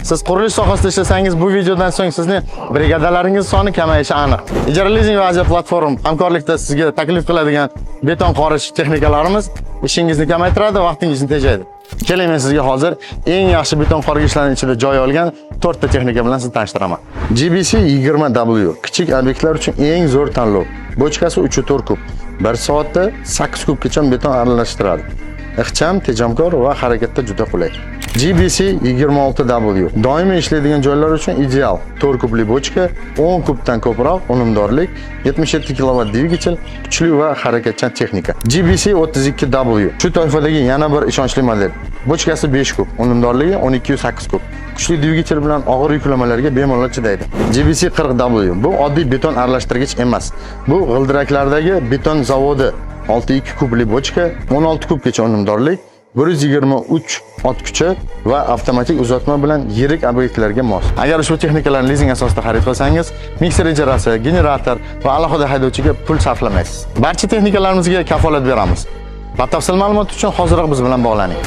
Siz qurilish sohasida ishlasangiz, bu videodan so'ng sizni brigadalaringiz soni kamayishi aniq. Ijara lizing va Aziya platform hamkorlikda sizga taklif qiladigan beton qorish texnikalarimiz ishingizni kamaytiradi, vaqtingizni tejaydi. Keling, men sizga hozir eng yaxshi beton qorgichlarning ichida joy olgan 4 ta texnika bilan sizni tanishtiraman. GBC 20W kichik obyektlar uchun eng zo'r tanlov. Bochkasi 3.4 kub. 1 soatda 8 kubgacha beton aralashtiradi. Ixcham, tejamkor va harakatda juda qulay. GBC 26W doimiy ishlaydigan joylar uchun ideal. 4 kubli bochka, 10 kubdan ko'proq unumdorlik, 77 kilovat dvigatel, kuchli va harakatchan texnika. GBC 32W shu toifadagi yana bir ishonchli model. Bochkasi 5 kub, unumdorligi 12.8 kub. Kuchli dvigatel bilan og'ir yuklamalarga bemalol chidaydi. GBC 40W bu oddiy beton aralashtirgich emas. Bu g'ildiraklardagi beton zavodi. 6.2 kubli bochka, 16 kubgacha unumdorlik, 123 ot kuchi va avtomatik uzatma bilan yirik obyektlarga mos. Agar ushbu texnikalarni lizing asosida xarid qilsangiz, mikser ijarasi, generator va alohida haydovchiga pul sarflamaysiz. Barcha texnikalarimizga kafolat beramiz. Batafsil ma'lumot uchun hoziroq biz bilan bog'laning.